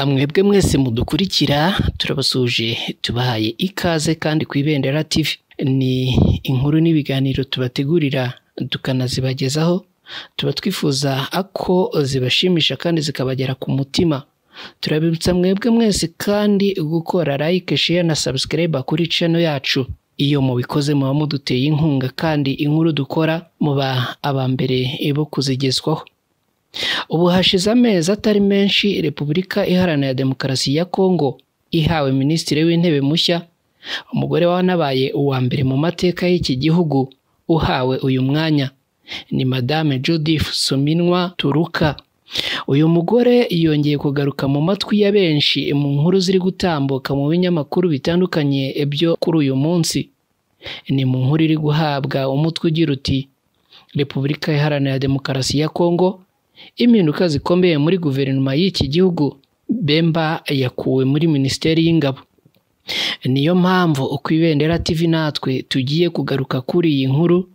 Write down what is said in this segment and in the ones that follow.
Mwebwe mwese mudukurikira turabasuje, tubahaye ikaze kandi ku Ibendera TV. Ni inkuru n'ibiganiro tubategurira tukanazibagezaho, tuba twifuza ko zibashimisha kandi zikabagera ku mutima. Turabibutsa mwebwe mwese kandi gukora like, share na subscribe kuri channel yacu. Iyo mubikoze muba muduteye inkunga kandi inkuru dukora muba aba mbere bo kuzigezwaho. Ubu hashize amezi atari menshi Repubulika Iharanira Demokarasi ya Kongo ihawe Minisitiri w'Intebe mushya, umugore wanabaye uwa mbere mu mateka y'iki gihugu uhawe uyu mwanya ni Madame Judith Suminwa Turuka. Uyu mugore yongeye kugaruka mu matwi ya benshi mu nkuru ziri gutambuka mu binyamakuru bitandukanye byo kuri uyu munsi. Ni mu nkuru iri guhabwa umutwe ugira uti Repubulika Iharanira Demokarasi ya Kongo, impinduka zikomeye muri guverinoma y'iki gihugu, Bemba yakuwe muri Minisiteri y'Ingabo. Niyo mpamvu uko Ibendera TV natwe tugiye kugaruka kuri iyi nkuru.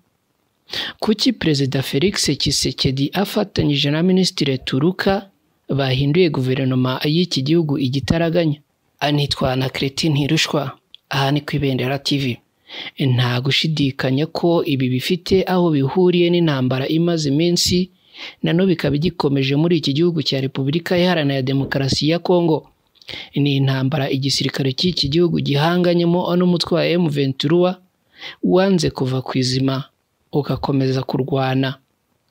Kuki Perezida Felix Tshisekedi afatanyije na Minisitiri Turuka bahinduye guverinoma y'iki gihugu igitaraganya? Anitwa na Cretin Ntirushwa, aha ni ku Ibendera TV. Nta gushidikanya ko ibi bifite aho bihuriye n'intambara imaze iminsi na n'ubu ikaba igikomeje muri iki gihugu cya Repubulika Iharanira Demokarasi ya Kongo. Ni intambara igisirikare cy'iki gihugu gihanganyemo n'umutwe wa M23 wanze kuva ku izima ugakomeza kurwana,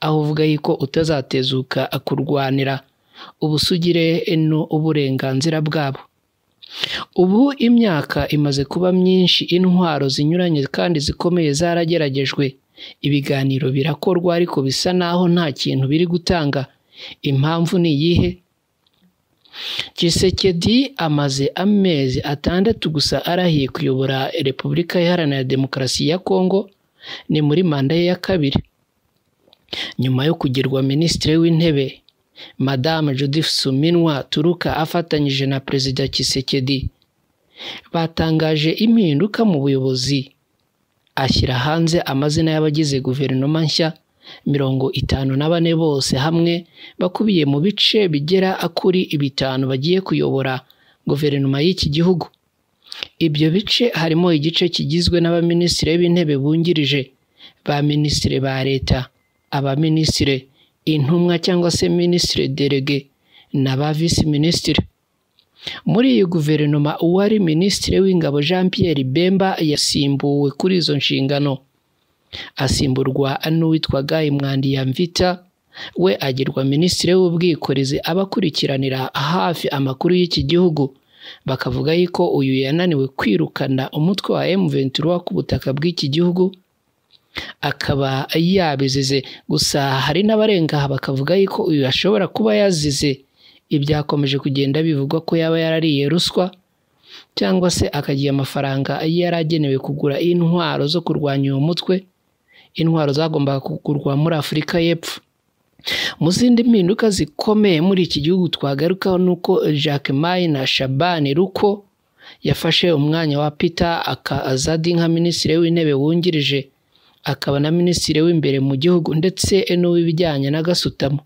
aho uvuga yuko utazatezuka kurwanira ubusugire n'uburenganzira bwabo. Ubu imyaka imaze kuba myinshi, intwaro zinyuranye kandi zikomeye zarageragejwe, ibiganiro birakorwa ariko bisa naho nta kintu biri gutanga. Impamvu ni iyihe? Tshisekedi amaze amezi 6 gusa arahiye kuyobora Repubulika Iharanira Demokarasi ya Kongo, ni muri manda ye ya kabiri. Nyuma yo kugirwa Minisitiri w'Intebe, Madame Judith Suminwa Turuka afatanyije na Perezida Tshisekedi batangaje impinduka mu buyobozi, ashyira hanze amazina y'abagize guverinoma nshya 54 bose hamwe bakubiye mu bice bigera kuri 5 bagiye kuyobora guverinoma y'iki gihugu. Ibyo bice harimo igice kigizwe n'abaminisitiri b'intebe bungirije, ba minisitiri ba leta, abaminisitiri, intumwa cyangwa se minisitiri delege na ba visi minisitiri. Muri iyi guverinoma uwari Minisitiri w'Ingabo Jean Pierre Bemba yasimbuwe kuri izo nshingano, asimburwa n'uwitwa Guy Mwandiyamvita, we agirwa Minisitiri w'Ubwikorezi abakurikiranira hafi amakuru y'iki gihugu. Bakavuga yuko uyu yananiwe kwirukana umutwe wa M23 ku butaka bw'iki gihugu akaba yabizize. Gusa hari n'abarenga bakavuga yuko uyu ashobora kuba yazize ibyakomeje kugenda bivugwa ko yaba yarariye ruswa cyangwa se akagiye amafaranga yaragenewe kugura intwaro zo kurwanya uyu mutwe, intwaro zagombaga kugurwa muri Afurika y'Epfo. Mu zindi mpinduka zikomeye muri iki gihugu twagarukaho nuko Jacques Maina Shabani Ruko yafashe umwanya wa Peter Akazadi nka Minisitiri w'Intebe wungirije, akaba na Minisitiri w'imbere mu gihugu ndetse n'uw'ibijyanye na gasutamo.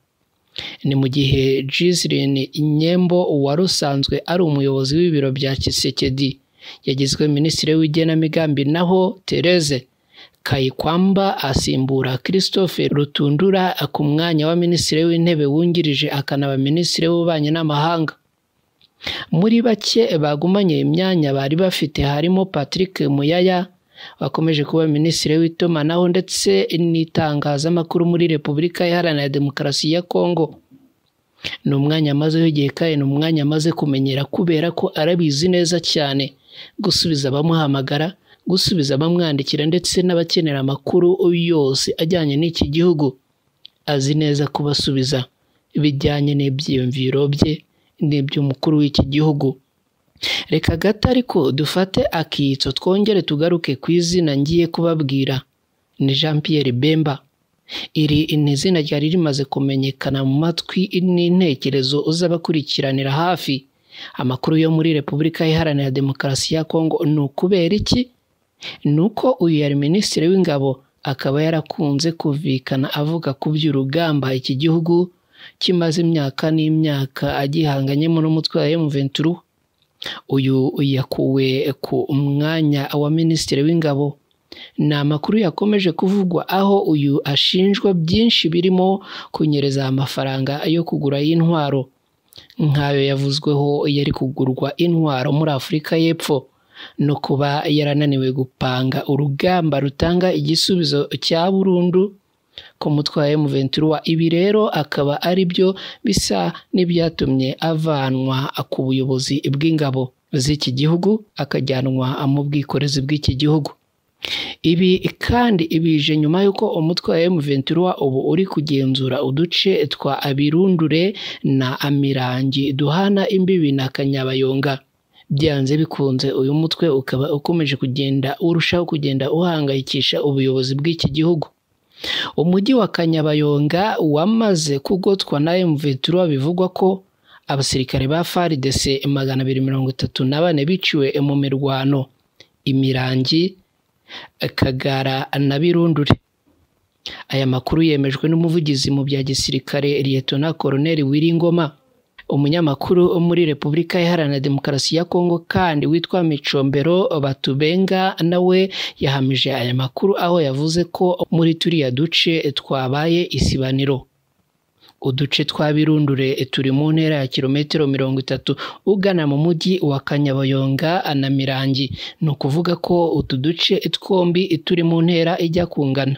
Ni mu gihe Ghislaine Nyembo wari usanzwe ari umuyobozi w'ibiro bya Tshisekedi yagizwe Minisitiri w'igenamigambi, naho Therese Kayikwamba asimbura Christophe Rutundura ku mwanya wa Minisitiri w'Intebe wungirije akanaba Minisitiri w'Ububanyi n'Amahanga. Muri bake bagumanye imyanya bari bafite harimo Patrick Muyaya wakomeje kuba Minisitiri w'itumanaho ndetse n'itangazamakuru muri Repubulika Iharanira Demokarasi ya Kongo. Ni umwanya amazeho igihe kandi ni umwanya amaze kumenyera kubera ko arabizi neza cyane gusubiza abamuhamagara, gusubiza abamwandikira ndetse n'abakenera amakuru yose ajyanye n'iki gihugu. Azi neza kubasubiza bijyanye n'ibyiyumviro bye n'iby'umukuru w'iki gihugu. Reka gato ariko dufate akitso twongere tugaruke ku izina ngiye kubabwira, ni Jean Pierre Bemba. Iri ni izina ryari rimaze kumenyekana mu matwi n'intekerezo z'abakurikiranira hafi amakuru yo muri Repubulika Iharanira Demokarasi ya Kongo. Ni ukubera iki? Ni uko uyu yari Minisitiri w'Ingabo akaba yarakunze kumvikana avuga ku by'urugamba iki gihugu kimaze imyaka n'imyaka agihanganyemo n'umutwe wa M23. Uyu yakuwe ku mwanya wa Minisitiri w'Ingabo. Ni amakuru yakomeje kuvugwa aho uyu ashinjwa byinshi birimo kunyereza amafaranga yo kugura y'intwaro, nk'ayo yavuzweho yari kugurwa intwaro muri Afurika y'Epfo, no kuba yarananiwe gupanga urugamba rutanga igisubizo cya burundu ku mutwe wa M23. Ibi rero akaba ari byo bisa n'ibyatumye avanwa ku buyobozi bw'ingabo z'iki gihugu akajyanwa mu bwikorezi bw'iki gihugu. Ibi kandi bije nyuma y'uko umutwe wa M23 ubu uri kugenzura uduce twa Abirundure na Amirangi duhana imbibi na Kanyabayonga. Byanze bikunze uyu mutwe ukaba ukomeje kugenda urushaho kugenda uhangayikisha ubuyobozi bw'iki gihugu. Umujyi wa Kanyabayonga wamaze kugotwa na M23, bivugwa ko abasirikare ba FARDC 234 biciwe mu mirwano Imirangi, Kagara na Birundure. Aya makuru yemejwe n'umuvugizi mu bya gisirikare Liyetona Koloneli Wiringoma. Umunyamakuru muri Repubulika Iharanira Demokarasi ya Kongo kandi witwa Micombero Batubenga nawe yahamije aya makuru, aho yavuze ko muri turiya duce twabaye isibaniro. Uduce twa Birundure turi mu ntera ya kilometero 30 ugana mu mujyi wa Kanyabayonga na Mirangi. Ni ukuvuga ko utu duce twombi turi mu ntera ijya kungana.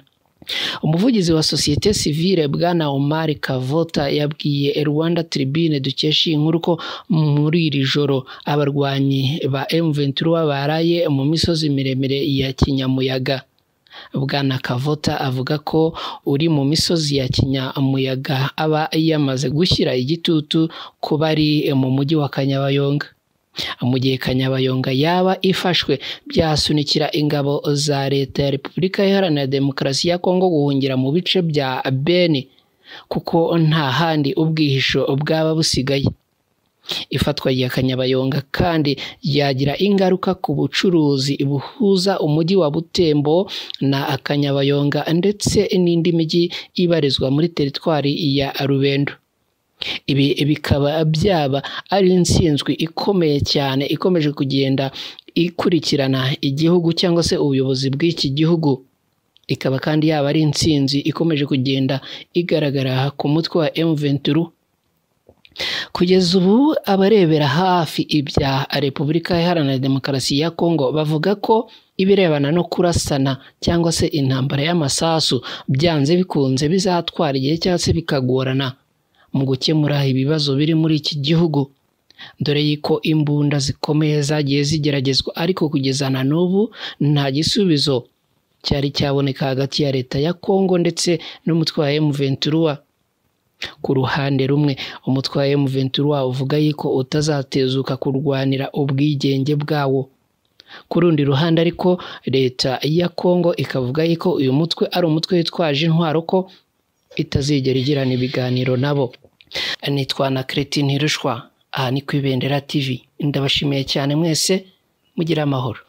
Umuvugizi wa sosiyete sivile Bwana Omar Kavota yabwiye Rwanda Tribune dukesha iyi nkuru ko muri iri joro abarwanyi ba M23 baraye mu misozi miremire ya Kinyamuyaga. Bwana Kavota avuga ko uri mu misozi ya Kinyamuyaga aba yamaze gushyira igitutu ku bari mu mujyi wa Kanyabayonga. Mu gihe Kanyabayonga yaba ifashwe, byasunikira ingabo za leta ya Repubulika Iharanira Demokarasi ya Kongo guhungira mu bice bya Beni, kuko nta handi ubwihisho bwaba busigaye. Ifatwa rya Kanyabayonga kandi ryagira ingaruka ku bucuruzi buhuza umujyi wa Butembo na Kanyabayonga ndetse n'indi mijyi ibarizwa muri teritwari ya Rubendo. Ibi bikaba byaba ari intsinzwi ikomeye cyane ikomeje kugenda ikurikirana igihugu cyangwa se ubuyobozi bw'iki gihugu. Ikaba kandi yaba ari intsinzi ikomeje kugenda igaragara ku mutwe wa M23. Kugeza ubu abarebera hafi ibya Repubulika Iharanira Demokarasi ya Kongo bavuga ko ibirebana no kurasana cyangwa se intambara y'amasasu byanze bikunze bizatwara igihe cyangwa se bikagorana mu gukemura ibibazo biri muri iki gihugu, dore yuko imbunda zikomeye zagiye zigeragezwa ariko kugeza na n'ubu nta gisubizo cyari cyaboneka hagati ya leta ya Kongo ndetse n'umutwe wa M23. Ku ruhande rumwe umutwe wa M23 uvuga yuko utazatezuka kurwanira ubwigenge bwawo. Ku rundi ruhande ariko leta ya Kongo ikavuga yuko uyu mutwe ari umutwe witwaje intwaro, ko itazigera igirana ibiganiro nabo. Nitwa na Cretin Ntirushwa, aha ni ku Ibendera TV. Ndabashimiye cyane mwese, mugire amahoro.